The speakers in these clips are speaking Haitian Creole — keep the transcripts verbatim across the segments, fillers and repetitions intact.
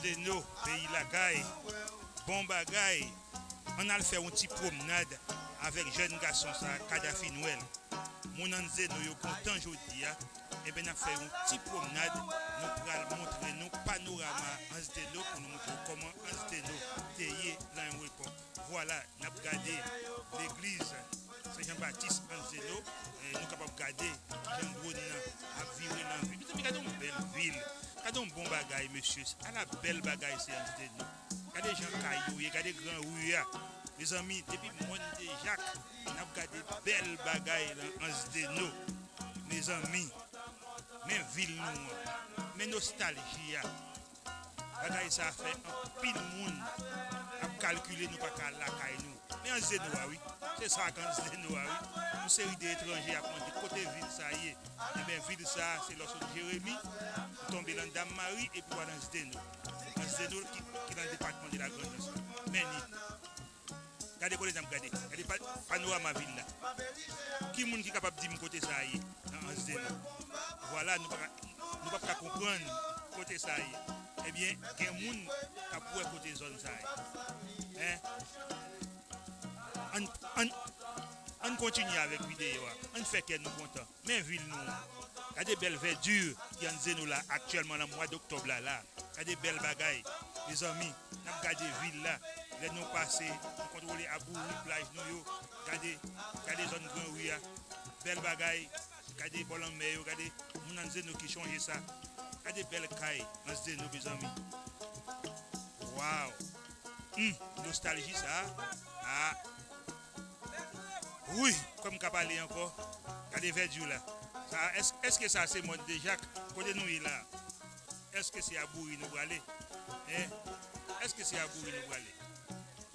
Deno, peyi lakay, bon bagay. Ann al fè yon ti pwomnad avèk jèn gason sa, Kadafi Nwèl. Moun Anzdeno yo kontan jodi a. Enben, n ap fè yon ti pwomnad. Nou pral montre nou panorama Anzdeno pou nou montre w kòman Anzdeno te ye nan yon epòk. Vwala, n ap gade legliz Sen Jan Batis Anzdeno. Eh, nou kapab gade kijan dwòn nan ap vire nan vil. Mezanmi, gade yon bèl vil. Gade yon bon bagay, mesye. Ala bèl bagay se Anzdeno. Gade jan kay yo ye, gade gran ri a. Mezanmi, depi Mòn de Jak, n ap gade bèl bagay nan Anzdeno. Mezanmi, men vil nou an, men nostalji a. Bagay sa fè anpil moun ap kalkile nou pa ka al lakay nou. Men Anzdeno a wi. Se sa k Anzdeno a wi. Yon seri de etranje ap mande kote vil sa ye. Enben, vil sa, se lè w sot Jeremi, ou tonbe nan Dam Mari epi w al Anzdeno. Anzdeno ki, ki nan depatman de la Grandans. Men ni. Gade kote n ap gade. Gade pa-, panorama vil la. Ki moun ki kapab di m kote sa ye nan Anzdeno? Vwala, nou pa ka, nou p ap ka konprann kote sa ye. Ebyen, gen moun k ap wè kote zòn sa ye. Hein? Ann, ann, ann kontinye avèk videyo a. Ann fè kè nou kontan. Men vil nou an. Gade bèl vèdi ki Anzdeno la aktyèlman nan mwa doktòb la la. Gade bèl bagay. Mezanmi, n ap gade vil la. Lè nou pase, nou kontwole Abouri, plaj nou yo. Gade, gade zòn Gran Ri a. Bèl bagay. Gade bò lanmè yo. Gade moun Anzdeno ki chonje sa. Gade bèl kay Anzdeno, mezanmi. Waw! Hmm, nostalji sa. Ah. Wi, kwè m ka pale ankò. Gade vèdi la. Sa, èske, èske sa se Mòn de Jak? Kote nou ye la? Èske se Abouri nou prale? Hein? Èske se Abouri nou prale?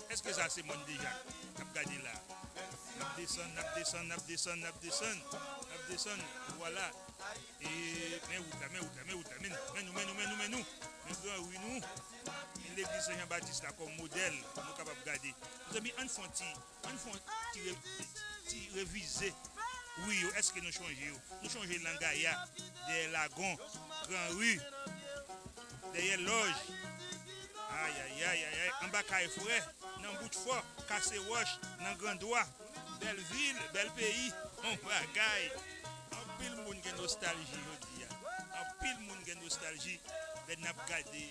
Èske sa se Mòn de Jak? N ap gade la. N ap desann, n ap desann, n ap desann, n ap desann, n ap desann. Vwala. E, men wout la, men wout la, men wout la. Men, men nou, men nou, men nou, men nou. Men Gran Ri nou. Men legliz Sen Jan Batis la kòm modèl. Nou kapab gade. Mezanmi, ann fè yon ti, ann fè yon ti re-, ti revize. Wi, yo, èske nou chonje yo? Nou chonje Langaya, dèyè Lagon, Gran Ri, dèyè Lòj. Ayayayayay, anba Kay Frè, nan Bout Fò, Kase Wòch, nan Gran Dwa. Bèl vil, bèl peyi, bon bagay. Anpil moun gen nostalji jodi a. Anpil moun gen nostalji lè n ap gade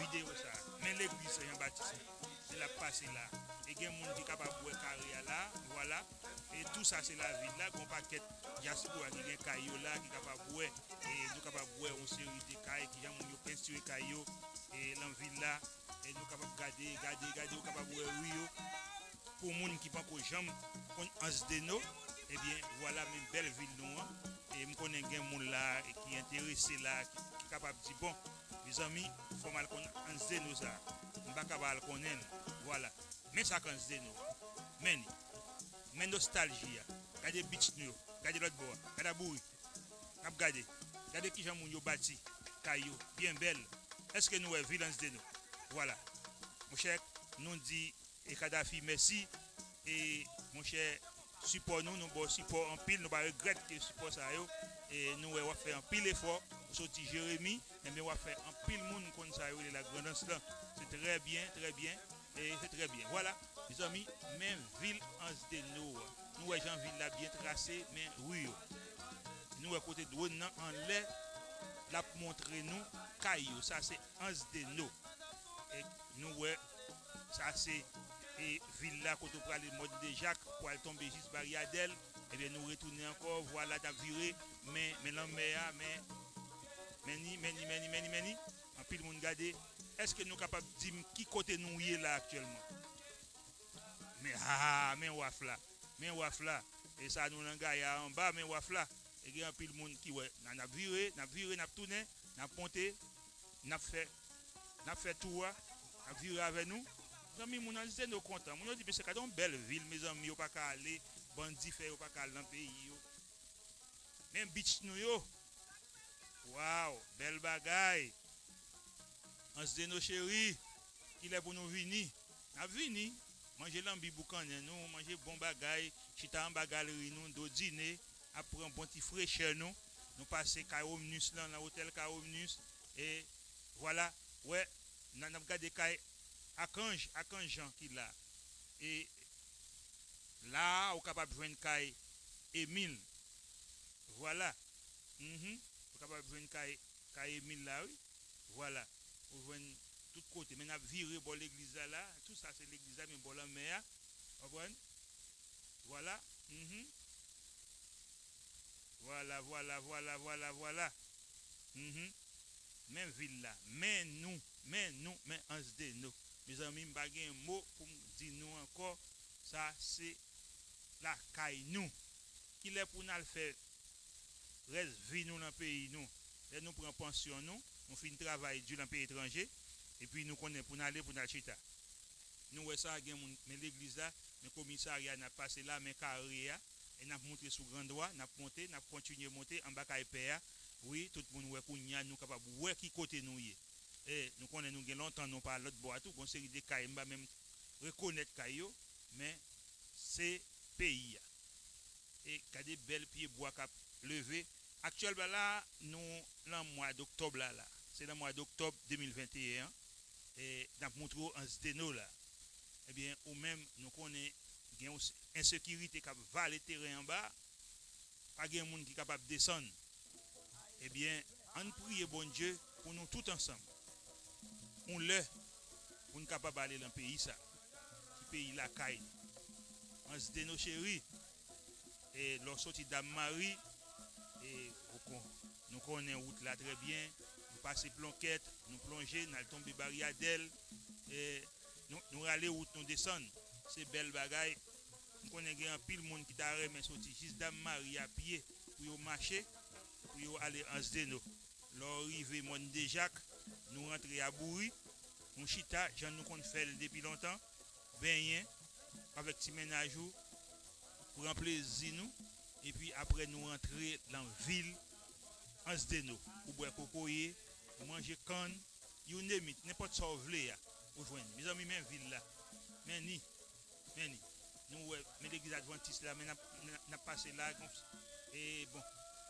videyo sa a. Men legliz Sen Jan Batis la. Se l ap pase la. E gen moun ki kapab wè kare a la, vwala. E tou sa se lavil la, gen yon pakèt dyaspora ki gen kay yo la, ki kapab wè. E nou kapab wè yon seri de kay, kijan moun yo pentire kay yo, e nan vil la. E nou kapab gade, gade, gade, ou kapab wè ri yo. Pou moun ki panko janm konn Anzdeno, ebyen, vwala men bèl vil nou an. E m konnen gen moun la ki enterese la, ki, ki kapab di, bon, mezanmi, fò m al konn Anzdeno sa. M pa ka pa al konnen l. Vwala. Men sa k Anzdeno. Men ni. Men nostalji a. Gade beach nou yo. Gade lòt bò a. Gade Abouri. N ap gade. Gade kijan moun yo bati kay yo. Byen bèl. Èske nou wè vil Anzdeno? Vwala. Monchè, nou di e Kadafi mèsi. E, monchè, sipò nou, nou ba w sipò anpil, nou pa regrèt ke sipò sa yo. E nou wè w ap fè anpil efò, ou soti Jeremi, enben w ap fè anpil moun konn sa yo rele Lagrandans lan. Se trè byen, trè byen, e se trè byen. Vwala, mezanmi, men vil Anzdeno a. Nou wè jan vil la byen trase, men ri yo. Nou wè kote dwòn nan anlè, l ap montre nou kay yo. Sa se Anzdeno. E nou wè, sa se, e, vil la kote w prale Mòn de Jak pou al tonbe jis Baryadèl. Ebyen, nou retounen ankò, vwala, n ap vire, men, men lanmè a, men, men ni, men ni, men ni, men ni, men ni. Anpil moun gade. Èske nou kapab di m ki kote nou ye la aktyèlman? Men, ha, men waf la. Men waf la. E sa nou nan Gaya anba, men waf la. E gen anpil moun ki wè. N a, n ap vire, n ap vire, n ap tounen, n ap monte, n ap fè, n ap fè tou a, n ap vire avè nou. Zanmi, moun Anzdeno kontan. Moun yo di, "Mesye, gade yon bèl vil, mezanmi, yo pa ka ale, bandi fè yo pa ka al nan peyi yo." Men beach nou yo. Waw, bèl bagay. Anzdeno cheri, kilè pou nou vini? N ap vini. Manje lanbi boukannen nou, manje bon bagay, chita anba galri nou, dodine, ap pran bon ti frechè nou. Nou pase Kay Omnis lan, nan otèl Kay Omnis. E vwala, wè, N a, n ap gade kay Akanj, Akanj Jan ki la. E la a, ou kapab jwenn kay Emil. Vwala. Mhm. Ou kapab jwenn kay, kay Emil la, wi. Vwala. Ou jwenn tout kote. Men n ap vire bò legliz la, la. Tout sa se legliz la, men bò lanmè a. Konprann? Vwala. Mhm. Vwala, vwala, vwala, vwala, vwala. Mhm. Men vil la. Men nou. Men nou. Men Ansdeno. Mezanmi, m pa gen mo pou m di nou ankò. Sa se lakay nou. Kilè pou n al fè rès vi nou nan peyi nou? Lè nou pran pansyon nou, nou fin travay di nan peyi etranje, epi nou konnen pou n ale, pou n al chita. Nou wè sa, gen moun, men legliz la, men komisarya, n ap pase la, men kare a, e n ap monte sou Grandwa, n ap monte, n ap kontinye monte anba kay pè a. Wi, tout moun wè kounye a, nou kapab wè ki kote nou ye. E nou konnen nou gen lontan nou pa lòt bò a tou, gon seri de kay, m pa menm rekonèt kay yo, men se peyi a. E gade bèl pye bwa k ap leve. Aktyèlman la, nou nan mwa doktòb la, la. Se nan mwa doktòb de mil venteyen an. E n ap moutre w Ansdeno la. Ebyen, ou menm, nou konnen gen yon ensekirite k ap vale teren anba. Pa gen moun ki kapab desann. Ebyen, ann priye Bondye pou nou tout ansanm. Yon lè, pou n kapab ale nan peyi sa, ki peyi lakay nou. Ansdeno cheri, e lè w soti Dam Mari, e ou kon-, nou konnen wout la trè byen, nou pase Plonkèt, nou plonje, n al tonbe Baryadèl, e nou, nou rale wout, nou desann. Se bèl bagay. M konnen gen anpil moun ki ta renmen soti jis Dam Mari a pye pou yo mache, pou yo ale Ansdeno. Lè w rive Mòn Dejak, nou rantre Abouri, nou chita, jan nou konn fè l depi lontan, benyen avèk ti mennaj ou, pran plezi nou, epi apre nou rantre nan vil Ansdeno. Ou bwè kokoye, ou manje kann, you name it, nenpòt sa w vle a, ou jwenn. Mezanmi, men vil la. Men ni. Men ni. Nou wè, men legliz advantis la, men n ap, n ap, n ap pase la, gon, e bon,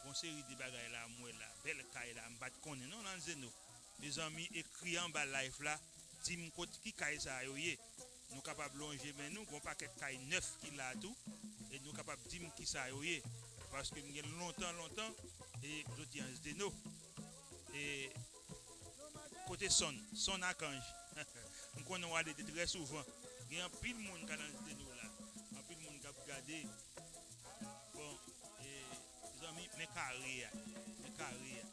gon seri de bagay la, m wè la, bèl kay la, m pa t konnen non, Ansdeno. Mezanmi, ekri anba live la, di m kot ki kay sa yo ye. Nou kapab lonje men nou, gon pakèt kay nèf ki la tou, e nou kapab di m ki sa yo ye. Paske m gen lontan, lontan, e m soti Ansdeno. E kote Sòn, Sòn Akanj. M konnen w ale de trè souvan. Gen anpil moun k al Ansdeno la. Anpil moun k ap gade. Bon, e, mezanmi, men kare a. Men kare a.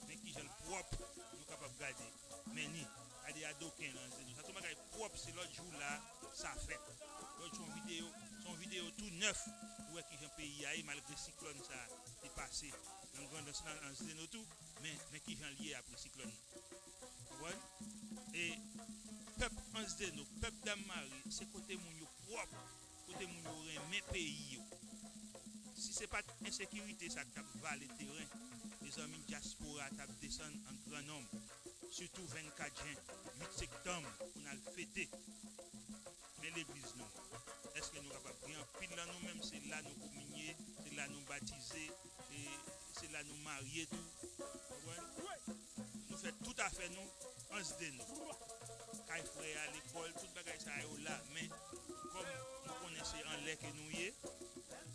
Men kijan l pwòp, nou kapab gade. Men ni, gade adoken nan ze nou. Sa se yon bagay pwòp, se lòt jou la, sa fèt. Lòt jou, yon videyo, se yon videyo tou nèf pou wè kijan peyi a ye, malgre siklòn sa te pase nan Grandans lan, nan Ansdeno tou, men, men kijan l ye apre siklòn nan. Konprann? E pèp Ansdeno, pèp Dam Mari, se kote moun yo pwòp, kote moun yo renmen peyi yo. Si se pa t ensekirite sa k t ap vale teren, mezanmi, dyaspora t ap desann an gran nonb, sitou vennkat jen, uit septanm, pou n al fete. Men legliz nou an. Èske nou kapab? Gen anpil nan nou menm, se la nou kominye, se la nou batize, e se la nou marye tou. Konprann? Nou fè tout afè nou Ansdeno. Kay frè a, lekòl, tout bagay sa yo la. Men, kòm nou konnen se anlè ke nou ye,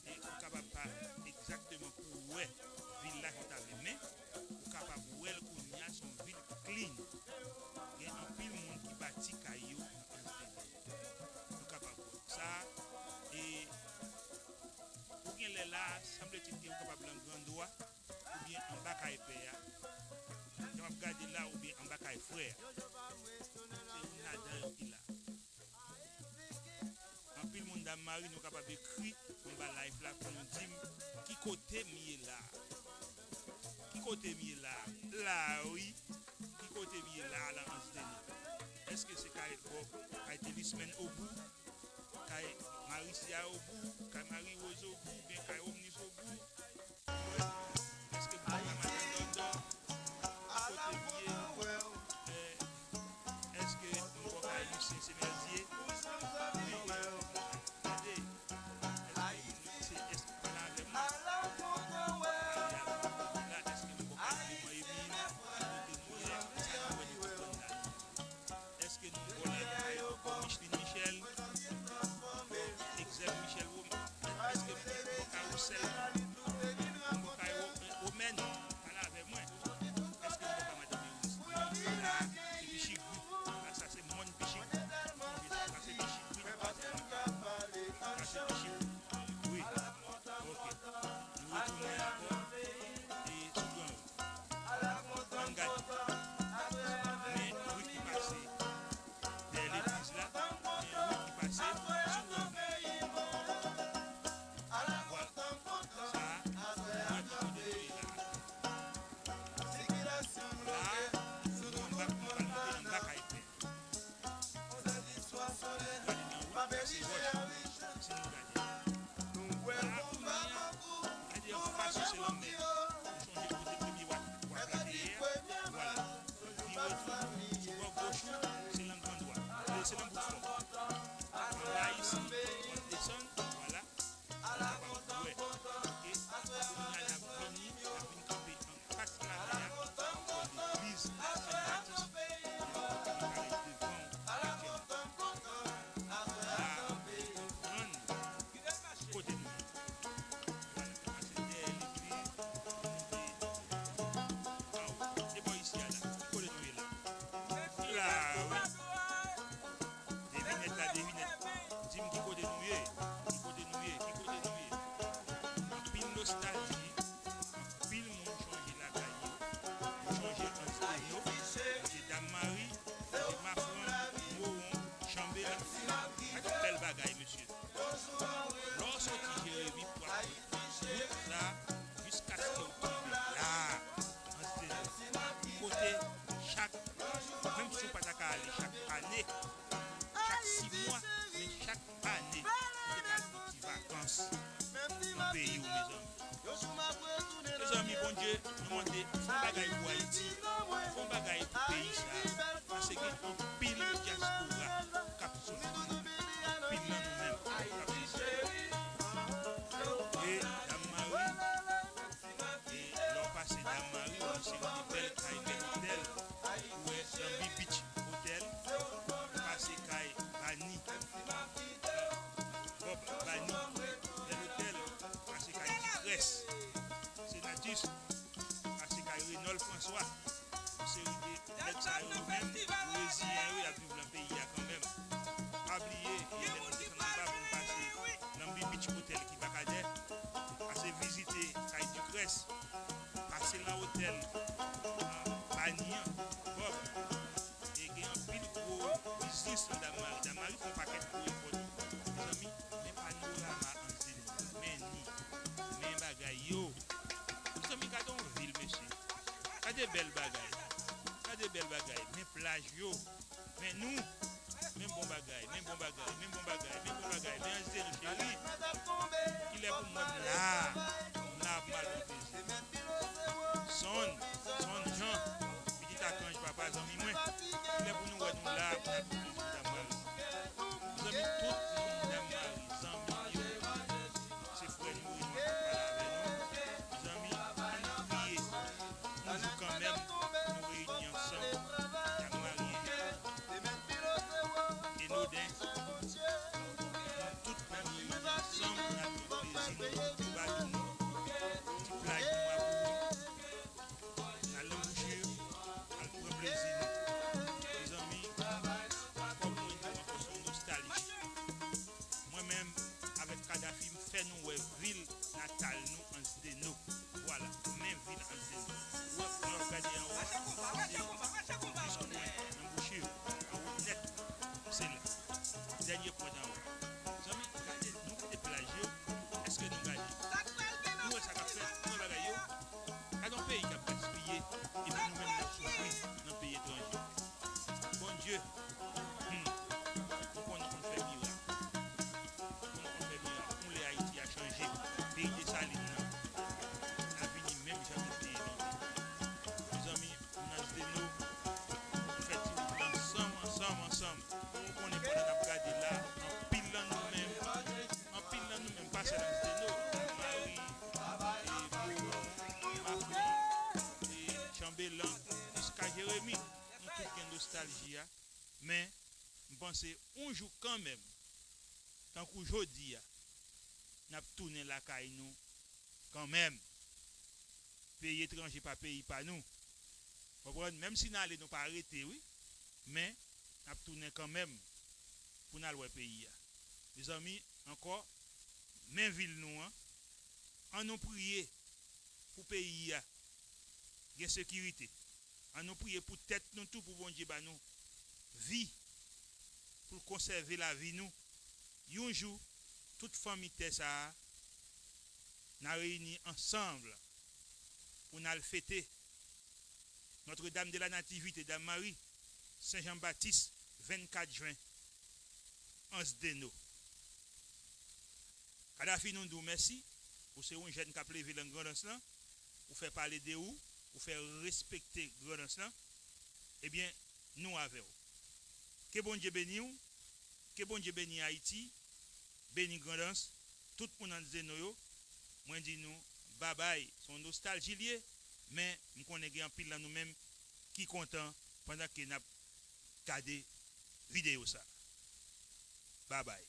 e ou kapab pa egzakteman pou wè vil la jan w ta vle, men ou kapab wè l kounye a, se yon vil clean. Gen anpil moun ki bati kay yo Ansdeno. Nou kapab wè sa. E ou gen lè la, sanble ti ke ou kapab nan Grandwa, oubyen anba kay pè a. Jan w ap gade la, oubyen anba kay frè a. Se youn ladan yo ki la. Anpil moun Dam Mari, nou kapab ekri anba live la pou nou di m ki kote m ye la. Ki kote m ye la? La, wi. Ki kote m ye la, la Ansdeno? Èske se kay bò, kay Telismèn Obou, kay Marisia Obou, kay Marie Rose Obou, oubyen kay Omnis Obou? Èske m bò kay Madan Dòdò? Ki kote m ye? Èske m bò kay Lucien Semerzier? Gade, èske se, èske pale avè mwen? Pale avè mwen la, èske m bò kay Clément Émile? Ki kote m ye? Sa nou wè de tout zòn la. Sou se lanmè. Ou chonje kote premye w ap, w ap la dèyè. Vwala. Vire tou. Sou bò goch ou, se nan gran dwat. E se nan bout fò. Anba isi, w ap desann. Vwala. Ou kapab wè. Oke. Kounye a, n ap vini, n ap vin kanpe an pat lamè a, bò legliz Sen Batis, ki parèt devan w aktyèlman. La, ou konprann kote nou ye. Vwala, nou pase dèyè legliz, nou monte anwo. E bò isi a la, ki kote nou ye la? Nou la, wi. Devinèt la, devinèt. Di m ki kote nou ye. Ki kote nou ye? Ki kote nou ye? Anpil nostalji. Anpil moun chonje lakay yo. Yo chonje Anse Deno, chonje Dam Mari, chonje Mafran, Mowon, Chanbelan. Gade yon bèl bagay, mesye. Lè w soti Jeremi pou w ap wout la, jiskaske w tonbe la, Anse Deno. Kote chak, menm si w pa ta ka ale chak ane, chak sis mwa, men chak ane, ou te ka al fè ti vakans nan peyi w, mezanmi. Mezanmi, Bondye, nou mande, fè yon bagay pou Ayiti, fè yon bagay pou peyi sa a, paske gen anpil dyaspora k ap soufri, anpil nan nou menm k ap soufri. E Dam Mari, e lè w pase Dam Mari, ou wè yon seri de bèl kay, bèl otèl, ou wè Lambi Beach Hotel, ou pase kay Bani, Bob Bani, bèl otèl, pase kay Ducrest, Senatus, pase kay Renol François, yon seri de nèg sa yo, yo menm, yo reziyen yo, y ap viv nan peyi a kanmenm. Pa bliye, e lè nou desann anba pou nou pase Lambi Beach Hotel ki Bakadè, pase vizite kay Ducrest, pase nan otèl, ah, Bani an, Bob. E gen anpil gwo biznis nan Dam Mari. Dam Mari fè yon pakèt gwo efò tou. Mezanmi, men panorama Anse Deno. Men ni. Men bagay yo. Mezanmi, gade yon vil, mesye. Gade bèl bagay. Gade bèl bagay. Men plaj yo. Men nou. Men bon bagay. Men bon bagay. Men bon bagay. Men bon bagay. Men Anse Deno, cheri. Kilè pou mwen m la? M la ap mal pou plezi. Son, Son Jan, pitit Akanj papa, zanmi mwen. Kilè pou nou wè nou la pou n al pou plezi Dam Mari? Zanmi, tout moun Dam Mari, zanmi yo, se frè nou yo, nou ap pale avè nou. Zanmi, ann priye yon jou kanmenm pou nou reyini ansanm. Dam Mari, Enoden, nou tout pou nou reyini ansanm, n ap pran plezi nou, nou badou nou, ti plaj nou a pou nou. N al nan Bouchi, al pran plezi nou. Mezanmi, kòm mwen di w ankò, se yon nostalji. Mwen menm, avèk Kadafi, m fè nou wè vil natal nou, Anse Deno. Vwala, men vil Anse Deno. Ou wè, lè w gade anwo a, se jis pwent nan Bouchi, anwo nèt, se la. Dènye pwent anwo. Zanmi, gade, nou gade plaj yo, èske nou gade? Nou wè sa k ap fèt, nou wè bagay yo. Gade yon peyi k ap gaspiye, epi nou menm n ap soufri nan peyi etranje. Bondye, hmm, ou konnen w konn fè mirak. Ou konnen w konn fè mirak. Yon lè Ayiti a chanje. Peyi Desalin nan, l a vini menm jan nou te ye lontan. Mezanmi, moun Anse Deno, nou fè ti wout la ansanm, ansanm, ansanm. Ou konnen pandan n ap gade la, anpil nan nou menm, anpil nan nou menm, pa sèl Anse Deno, Dam Mari, e Mowon, Mafran, e Chanbelan, jiska Jeremi, nou tout gen nostalji a. Men, m panse yon jou kanmenm, tankou jodi a, n ap tounen lakay nou kanmenm. Peyi etranje pa peyi pa nou. Konprann? Menm si n ale, nou pa rete, wi. Men, n ap tounen kanmenm pou n al wè peyi a. Mezanmi, ankò, men vil nou an. Ann nou priye pou peyi a gen sekirite. Ann nou priye pou tèt nou tou, pou Bondye ba nou vi, pou l konsève lavi nou. Yon jou, tout fanmi tè sa a, n a reyini ansanm pou n al fete Notre Dame de la Nativité, Dam Mari, Sen Jan Batis, vennkat jen, Anse Deno. Kadafi, nou di w mèsi. Ou se yon jèn k ap leve nan Grandans lan, ou fè pale de ou, ou fè respekte Grandans lan, ebyen, nou avè w. Ke Bondye beni w, ke Bondye beni Ayiti, beni Grandans, tout moun Anzeno yo, mwen di nou babay, se yon nostalji l ye, men m konnen gen anpil nan nou menm ki kontan pandan ke n ap gade videyo sa. Babay.